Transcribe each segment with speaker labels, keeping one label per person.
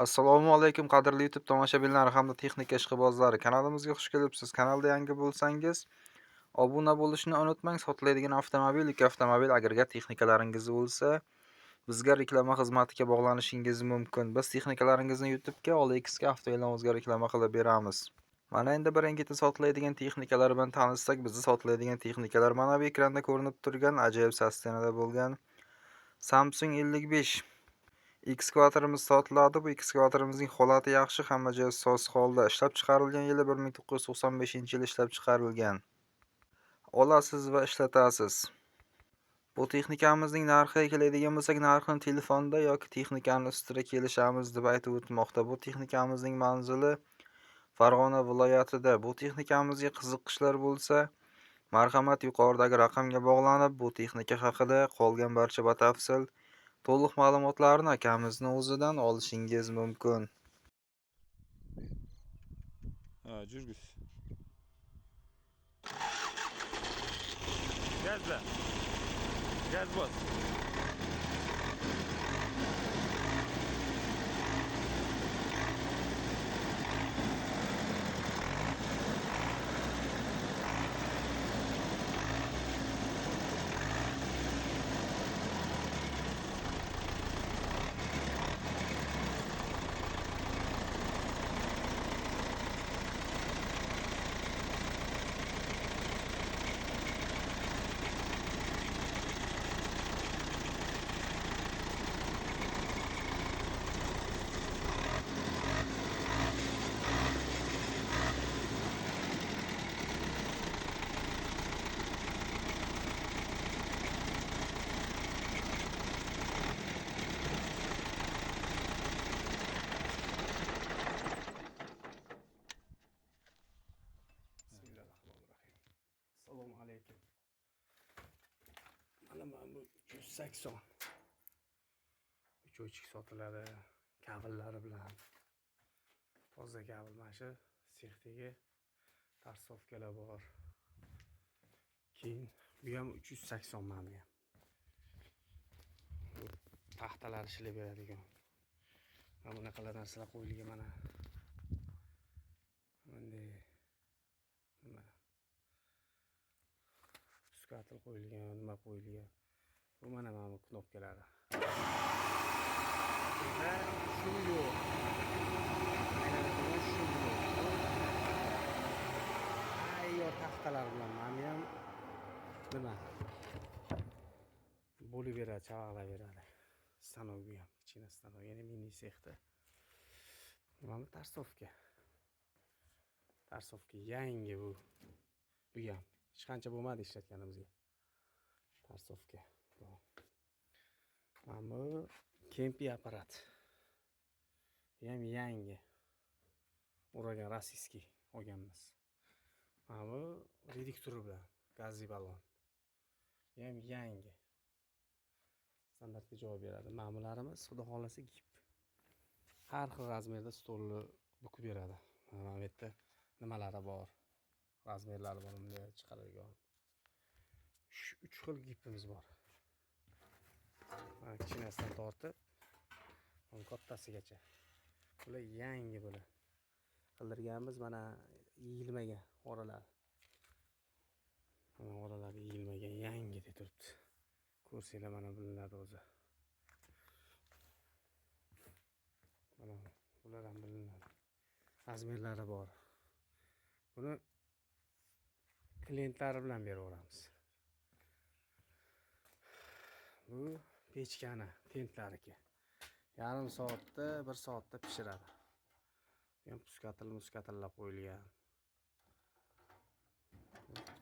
Speaker 1: Assalomu alaykum qadrli YouTube tomoshabinlari hamda texnika ishqibozlari. Kanalimizga xush kelibsiz. Kanalda yangi bo'lsangiz, obuna bo'lishni unutmang. Sotiladigan avtomobil yoki avtomobil agregat texnikalaringiz bo'lsa, bizga reklama xizmatiga bog'lanishingiz mumkin. Biz texnikalaringizni YouTube'ga, OLXga, avtoe'lonimizga reklama qilib beramiz. Mana endi birin-ketin sotiladigan texnikalar bilan tanishsak, bizda sotiladigan texnikalar mana bu ekranda ko'rinib turgan ajoyib sostenada bo'lgan Samsung 55 ekskavatorimiz sotiladi. Bu ekskavatorimizning holati yaxshi, hamma joyi soz holda. Ishlab chiqarilgan yili 1995-yil ishlab chiqarilgan. Olasiz va ishlatasiz. Bu texnikamizning narxiga keladigan bo'lsak, narxini telefonda yoki texnikani ustida kelishamiz deb aytib o'tmoqda. Bu texnikamizning manzili Farg'ona viloyatida. Bu texnikamizga qiziqishlar bo'lsa, marhamat yuqoridagi raqamga bog'lanib, bu texnika haqida qolgan barcha batafsil to'liq ma'lumotlarni akamizni o'zidan olishingiz mumkin.
Speaker 2: Ha, жүргүз. Gazla. Gaz bos.
Speaker 3: Bismillahirrahmanirrahim. Assalomu alaykum. Mana bu 380. Uchochik sotiladi kabellari bilan. Toza kabel mana shu sexdagi tarsovkalar bor. Keyin bu ham 380 mana bu ham. Taxtalar ishlab beradigan. Mana bunaqa narsalar qo'yilgan mana. Bunday nima? Skatel qo'yilgan, nima qo'yilgan. Bu mana bu knopkalari. Va shu yo'q. Aylanadigan shu yo'q. Tayyor taxtalar bilan mana ham nima? Bo'lib beradi, chavaqlab beradi. Stanok bu ham, kichkina stanok, ya'ni mini sexda. Mana bu tarsovka. Tarsovka yangi bu. Bu ham hech qancha bo'lmadi ishlatganimizga. Tarsovka. Mana bu kempi apparat. Bu ham yangi. Uragan rossiyskiy olganmiz. Mana bu reduktori bilan gazli ballon. Bu ham yangi. Standartga javob beradi. Mana bularimiz xudo xolasa gip. Har xil razmerda stolni bukib beradi. Mana bu yerda nimalari bor? Razmerlari bor, bunday chiqaradigan. 3 xil gipimiz bor. Mana kichkinasidan tortib, mana kattasigacha. Bular yangi bular. Qildirganmiz, mana yeyilmagan oralar. Mana oralar yeyilmagan, yangi deb turibdi. Ko'rsanglar mana bilinadi o'zi. Mana bular ham bilinadi. Razmerlari bor. Buni klientlari bilan beraveramiz. Bu pechkani tentlariki. Yarim soatda, 1 soatda pishiradi. Bu ham puskatil, muskatillar qo'yilgan.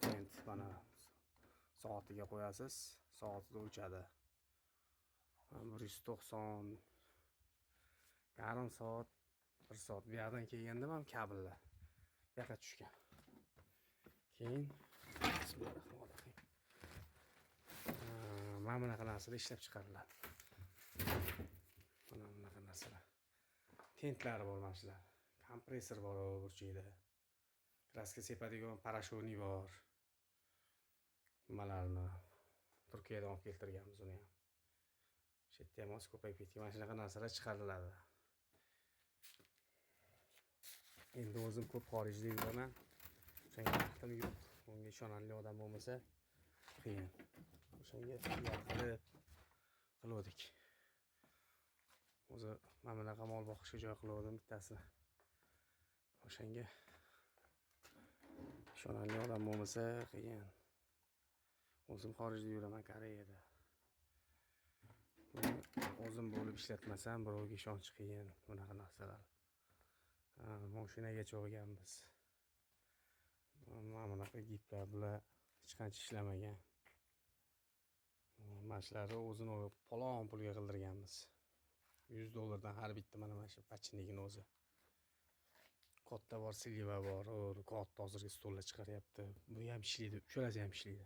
Speaker 3: Tent mana soatiga qo'yasiz, soatida o'chadi. 190 yarim soat, 1 soat bu yoqdan kelganda ham kabellar bu yoqqa tushgan. Keyin bismillahirrohmanirrohim. Mana bunaqa narsalar ishlab chiqariladi. Mana bunaqa narsalar. Tentlari bor mana shular. Kompressor bor burchakda. Kraska sepadigan parashoni bor. Nimalarni Turkiyadan olib keltirganmiz uni ham. Shu yerda ham oz ko'payib ketgan. Mana shunaqa narsalar chiqariladi. Endi o'zim ko'p xorijda yuraman. O'shanga vaqtim yo'q. Unga ishonarli odam bo'lmasa qiyin. O'shanga qilib qiluvdik. O'zi mana bunaqa mol boqishga joy qiluvdim bittasini. O'shanga ishonarli odam bo'lmasa qiyin. O'zim xorijda yuraman, Koreyada. Buni o'zim bo'lib ishlatmasam birovga ishonch qiyin bunaqa narsalar. Mashinagacha olganmiz. Mana bunaqa giplar bular hech qancha ishlamagan. Mana shularni o'zini olib palon pulga qildirganmiz. $100 dan har bitta mana shu pachinigini o'zi. Katta bor, siliva bor, katta hozirgi stollar chiqaryapti. Bu ham ishlaydi, uchalasi ham ishlaydi.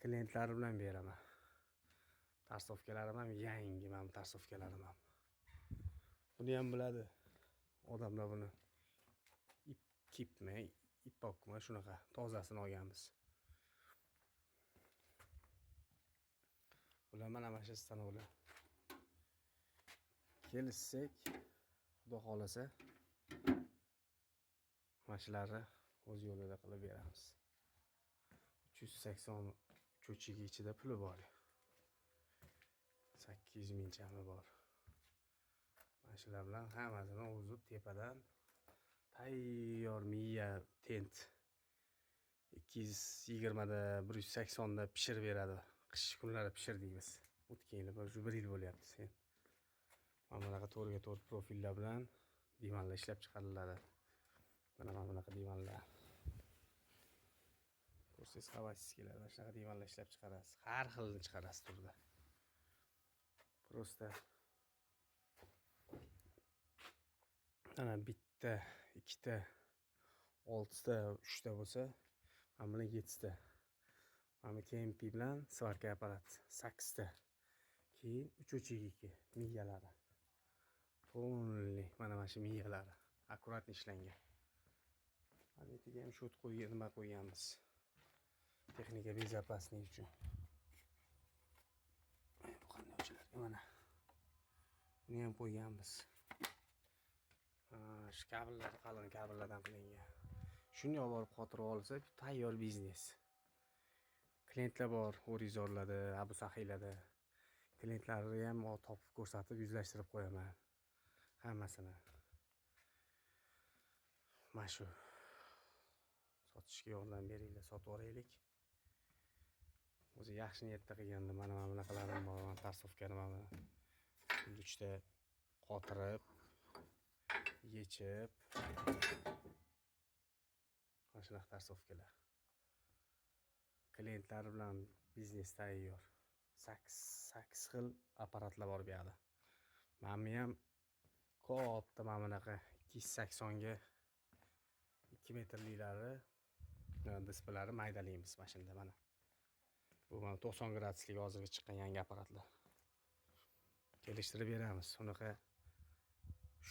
Speaker 3: Klientlari bilan beraman. Tarsovkalarim ham yangi, mana bu tarsovkalarim ham. Buni ham biladi odamlar buni. Ip kipmi, ipokmi shunaqa tozasini olganmiz. Bular mana shu stanoklar. Kelishsak, Xudo xolasa mana shularni o'z yo'lida qilib beramiz. 380 cho'chigi ichida puli bor. 800 mingchami bor. Mana shular bilan hammasini o'zib tepadan tayyor miya tent 220 da 180 da pishirib beradi. Qish kunlari pishirdik biz. O'tgan yili bir yil bo'lyapti sen. Mana bunaqa to'rtga to'rt profillar bilan divanlar ishlab chiqariladi. Mana bunaqa divanlar. Ko'rsangiz havasingiz keladi. Mana shunaqa divanlar ishlab chiqarasiz. Har xilini chiqarasiz turda. Prosta ana bitta, ikkita, oltita, uchta bo'lsa, mana bular 7ta. Mana bu KMP bilan svarka apparat 8ta. Keyin 3.2 miyalari. To'nli mana shu miyalari akkuratно ishlangan. Mana bu yerga ham shot qo'ygan, nima qo'yganmiz. Texnika bezopaslik uchun. Bu qanday o'chilarga mana. Buni ham qo'yganmiz. Shu kabellar qalin kabellardan qilingan. Shuni olib borib qotirib olsa, tayyor biznes. Klientlar bor, O'rizorlarda, Abu Sahiylarda. Klientlarni ham topib ko'rsatib, yuzlashtirib qo'yaman. Hammasini. Mana shu sotishga yordam beringlar, sotib olaylik. O'zi yaxshi niyatda qilgandim. Mana bunaqalarim bor, mana tarsovkani mana uchta qotirib, yechib, mana shunaqa tarsovkalar. Klientlar bilan biznes tayyor. 8 xil apparatlar bor bu yerda. Mana bu ham katta mana bunaqa 280 ga 2 metrliklari, dispilari maydalaymiz mana shunda mana. Bu mana 90 graduslik hozirgi chiqqan yangi apparatlar. Kelishtirib beramiz. Unaqa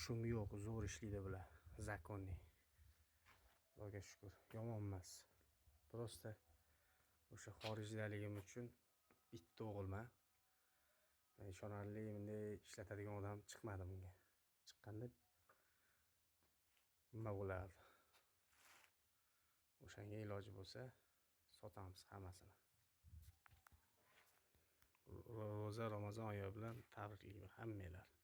Speaker 3: shum yo'q, zo'r ishlaydi bular. Zakonniy. Xudoga shukr, yomon emas. Prosta o'sha xorijdaligim uchun bitta o'g'ilman. Ishonarli bunday ishlatadigan odam chiqmadi bunga. Chiqqanda nima bo'lardi? O'shanga iloji bo'lsa sotamiz hammasini. Ro'za Ramazon oyi bilan tabriklayman hammanglarni.